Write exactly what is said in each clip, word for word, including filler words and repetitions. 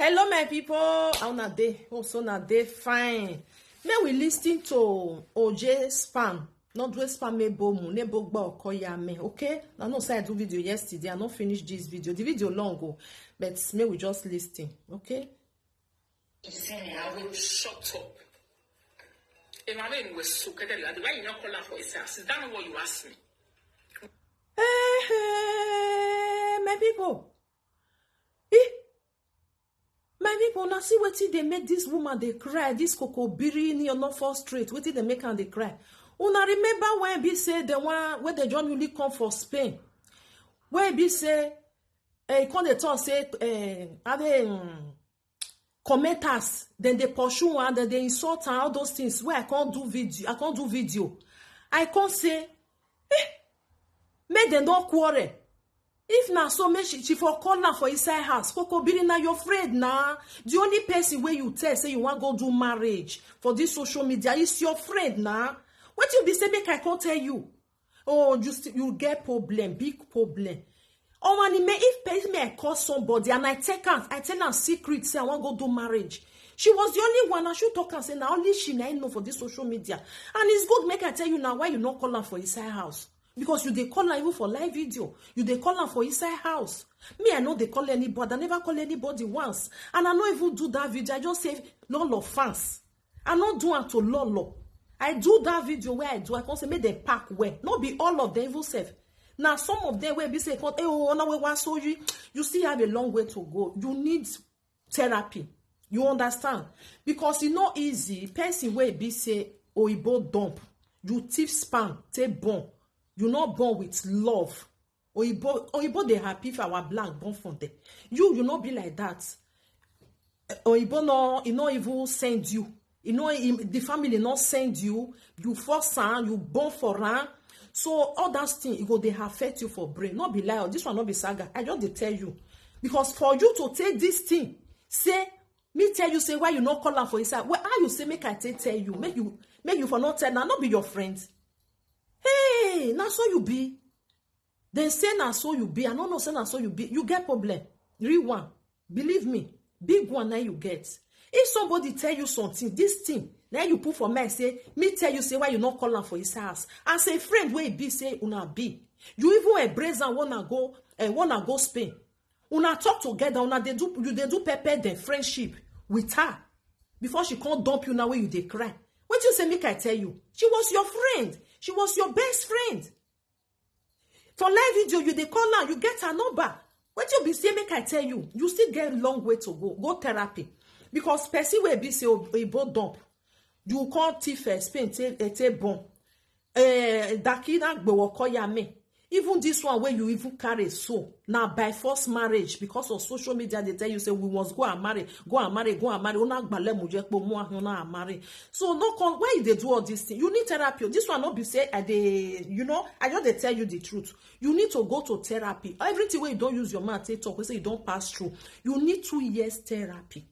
Hello, my people. How na dey? Oh, so na dey fine. May we listen to O J Spam. Not do spam me bomu, ne bo gba oko ya me. Okay? I know say I do video yesterday. I not finish this video. The video long go, but may we just listen. Okay? Zini, I will shut up. Emmanuel was so kede la. Why you not call her for his house? Is that not what you asked me? Hey, hey, my people. Eh? My people, now see wetin dey make this woman dey cry. This coco biri ni no fall straight. Wetin dey make am dey cry? Una remember when be say the one where the John Uli come for Spain, where be say, eh, come dey talk say, eh, are they um, commenters? Then they pursue and then they insult and all those things. Where I can't do video, I can't do video. I can't say, eh, make them don't quarrel. If na so, make she, she for call am for inside house. Coco biri na your friend na. The only person where you tell say you want go do marriage for this social media is your friend na. What you be say make I can't tell you? Oh, you still you get problem, big problem. Oh, and it may if person may I call somebody and I take her, I tell her secret, say I want go do marriage. She was the only one. I should talk and say now only she may know for this social media. And it's good make I tell you now why you not call her for inside house. Because you dey call her even for live video. You dey call her for inside house. Me, I know they call anybody. I never call anybody once. And I no even do that video. I just say, lol of fans. I no do am to lolo. I do that video where I do. I can't say make them pack well. Not be all of them even safe. Now some of them will be say, "Come, eh, oh, no, we want so you, you still have a long way to go. You need therapy." You understand? Because it's not easy. Person will be say, "Oyibo dump. You thief spam, take born. You not born with love." Oyibo, Oyibo, they happy for our black born from there. You, you not be like that. Oyibo no, he no even send you. You know, he, the family not send you. You force am, you born for am. So all that thing, it go they affect you for brain. Not be lie. This one not be saga. I just dey tell you. Because for you to take this thing, say, me tell you, say, why you not call am for inside? Well, how you say make I take tell you? Make you, make you for not tell. Now, not be your friend. Hey, now so you be. Then say na so you be. I no know say na so you be. You get problem. Real one. Believe me. Big one now you get. If somebody tell you something, this thing, now you put for mind, say, me tell you, say, why you not call am for his house? And say, friend, where he be, say, una be. You even embrace and wanna go, and wanna go Spain. Una talk together, una they do, you they do pepper the friendship with her. Before she can't dump you now where you they cry. What you say, make I tell you? She was your friend. She was your best friend. For live video, you dey call am, you get her number. What you be say, make I tell you? You still get long way to go. Go therapy. Because person will be say, oh, he both dump. You can't thief eh, Spain, take, eh, take bomb. Eh, Dakina Gbowokoyame. Even this one where you even carry so now by force marriage because of social media, they tell you say we must go and marry, go and marry, go and marry. Una gbale muje po mo ahun na marry. So no come why they do all this thing. You need therapy. This one not be say I dey, you know, I just dey tell you the truth. You need to go to therapy. Everything where you don't use your mouth take talk, we say you don't pass through. You need two years therapy.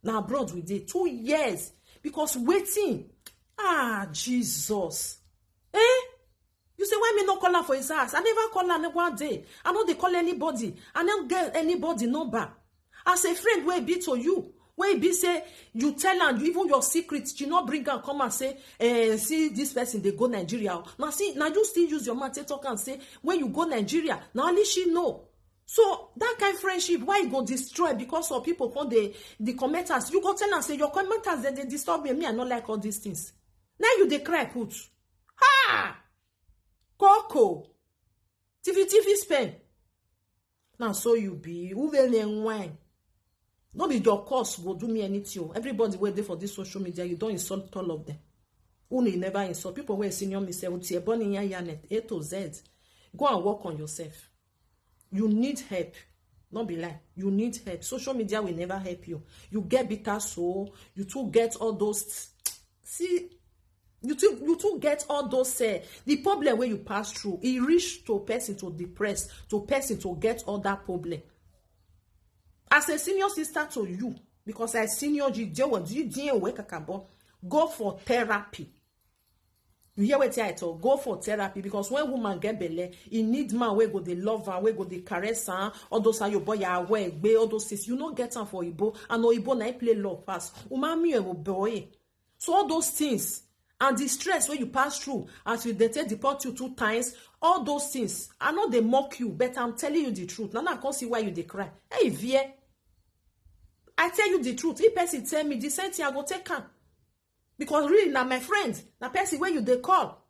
Now abroad we dey two years because waiting. Ah, Jesus. Eh? You say why me not call her for his house? I never call her one day. I no dey call anybody. I no get anybody number. As a friend, where be to you? Where be say you tell her, you even your secret, she not bring and come and say, eh, see this person, they go Nigeria. Now see, now you still use your mouth to talk and say, when you go Nigeria, now only she know. So that kind of friendship, why it go destroy because of people come the, the commenters? You go tell and say, your commenters, they, they disturb me. Me, I not like all these things. Now you dey cry put. Ha! Coco. T V T V spend. Now so you be. Who will name wine? No be your cause go do me anything. Everybody where they for this social media, you don't insult all of them. Who you never insult. People where senior me say, "Utie Bonnie Yanet, A to Z." Go and work on yourself. You need help. Not be lie. You need help. Social media will never help you. You get bitter soul. You too get all those. See, you too, you too get all those. Uh, the problem where you pass through, it reach to person to depress, to person to get all that problem. As a senior sister to you, because I senior you, dear one, you dear work kakabo, go for therapy. You hear wetin I talk? Go for therapy, because when woman get belle, e need man wey go dey love am, wey go dey caress am. All those ayo boy ya we gbe, all those things, you no get am for Igbo. And Oyibo na im play love pass. Umami ewo boy. So all those things and the stress wey you pass through as you dey take deport you two times, all those things, I no dey mock you, but I'm telling you the truth. Now, now I come see why you dey cry. Hey, Vie, I tell you the truth. If person tell me the same thing, I go take am. Because really, na my friend, na person wey you dey call.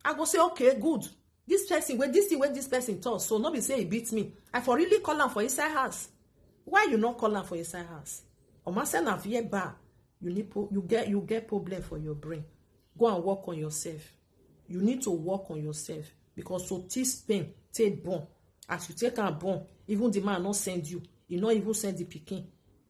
I go say, okay, good. This person, wey this thing wey this person talk, so no be say e beat me. I for really call am for inside house. Why you no call am for inside house? Oma say na Vie ba. You need po- you get you get problem for your brain. Go and work on yourself. You need to work on yourself, because so this pain take born. As you take am born, even the man no send you. He no even send the pikin.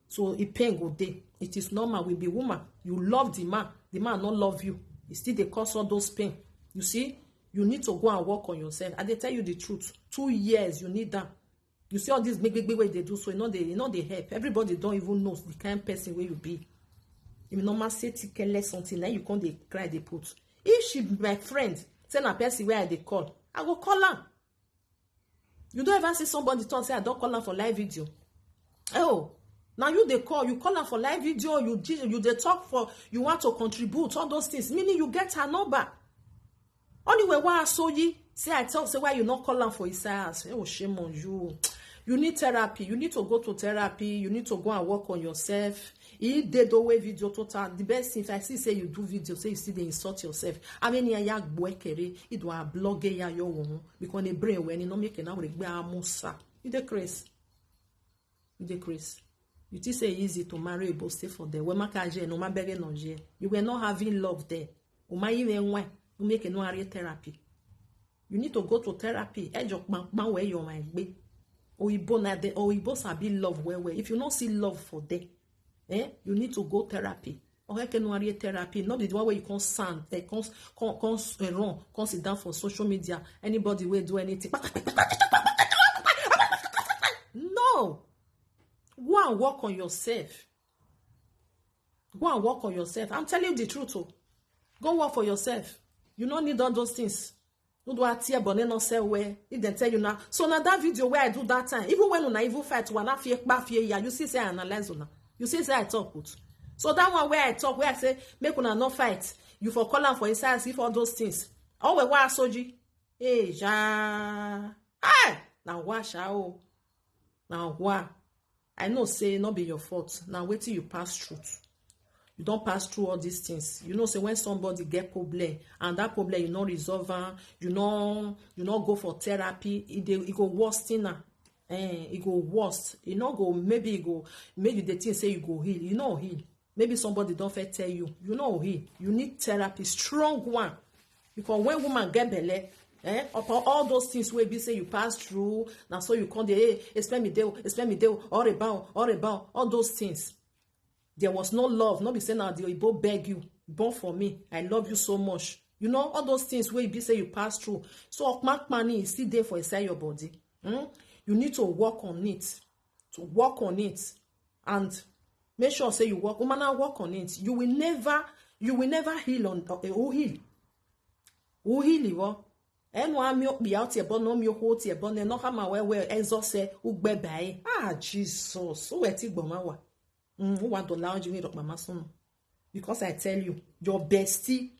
So e pain go dey. It is normal. We be woman. You love the man. The man no love you. He still dey cause all those pain. You see, you need to go and work on yourself. I dey tell you the truth. Two years, you need am. You see all this big, big, big way they do so, e no dey, e no dey help. Everybody don even know the kind person wey you be. If you normal say tikele something, now you come dey cry, dey put. If she be my friend, say na person wey I dey call, I go call am. You don ever see somebody talk say I don call am for live video? Oh, now you dey call, you call am for live video, you gi- you dey talk for, you want to contribute, all those things. Meaning you get her number. Anyway, why I saw you? Say I talk, say why you not call am for his house? Oh, shame on you. You need therapy. You need to go to therapy. You need to go and work on yourself. He did the way video total. The best thing, if I see say you do video, say you see they insult yourself. I mean, ya ya gbwekere, it wa blog ya yo won. Because the brain when you no make it now, we be a musa. You the craze. You the craze. You think say easy to marry a boss, stay for there. When my caje, no my begging no je. You were not having love there. Uma even when you make a no area therapy. You need to go to therapy. Ẹ jọ pampan where you might be. Oyibo na the Oyibo sabi love well well. If you not see love for there, eh, you need to go therapy. Or can no area therapy. Not the one where you can stand, they can can can uh, run, can sit down for social media. Anybody will do anything. No, go and work on yourself. Go and work on yourself. I'm telling you the truth. Oh. Go work for yourself. You don't need all those things. No do I tear but no sell where if they tell you now. So now that video where I do that time, even when una even fight, one fear, fear, yeah, you see say I analyze una. You see say I talk with. So that one where I talk, where I say make una not fight, you for call am for inside, see for all those things. Oh, we wa soji. Hey, ja. Hey, now wa sha o. Now wa. I know say not be your fault. Now wait till you pass through. You don't pass through all these things. You know say when somebody get problem and that problem you not resolve am, you know you not go for therapy, it dey it go worse thing na. Eh, it go worse. You not go maybe it go make you the thing say you go heal. You know heal. Maybe somebody don't fair tell you. You know heal. You need therapy, strong one. Because when woman get belle, eh, upon all those things wey be say you pass through, now so you come dey, hey, expect me dey, expect me dey, all about, all about, all those things. There was no love. No be say now the Igbo beg you, born for me. I love you so much. You know all those things wey be say you pass through. So okmakpani is still there for inside your body. Hmm? You need to work on it. To work on it, and make sure say you work. Woman, I work on it. You will never, you will never heal on uh, who heal. Who heal you? Enu ami okpi out your bone, no mi okwo out your bone, no hama we we enzo se ugbe bai. Ah, Jesus. Who weti gboma wa? Mm, who want to lounge me up mama soon? Because I tell you, your bestie,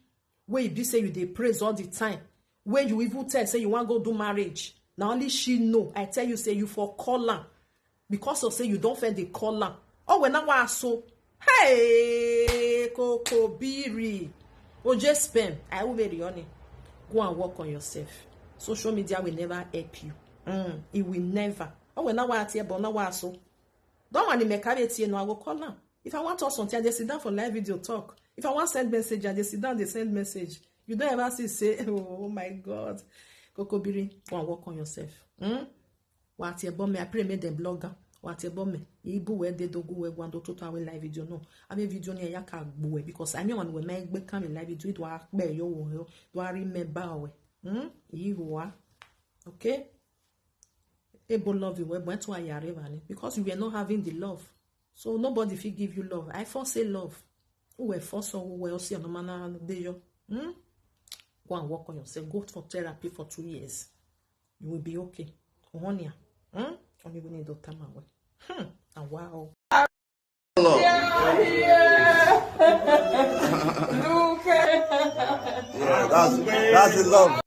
where you be say you dey praise all the time, where you even tell say you want go do marriage. Now only she know. I tell you say you for call am because of say you don't feel the call am. Oh, when I was so hey, Coco Biri, O J Spem, I will be the honey. Go and work on yourself. Social media will never help you. Mm, it will never. Oh, when I was here, but now I so don't want to make a no, I go call now. If I want to talk something, I just sit down for live video talk. If I want send message, I just sit down, they send message. You don't ever see say, oh, oh my God. Coco Biri, go and work on yourself. Hmm? What your bum me? I pray make them blogger. What your bum me? Ibu where they do go where one do total live video. No, I mean video near yaka boy because I mean one way make come in live video. Do I bear your wo? Do I remember we? Hmm? You are okay. Able love you well, but why you are because you were not having the love. So nobody fit give you love. I first say love. Who were first or who were also no man dey yo. Hmm? Go and work on yourself. Go for therapy for two years. You will be okay. Ohonia. Hmm? Only we need to time away. Hmm. And wow. Yeah, that's that's the love.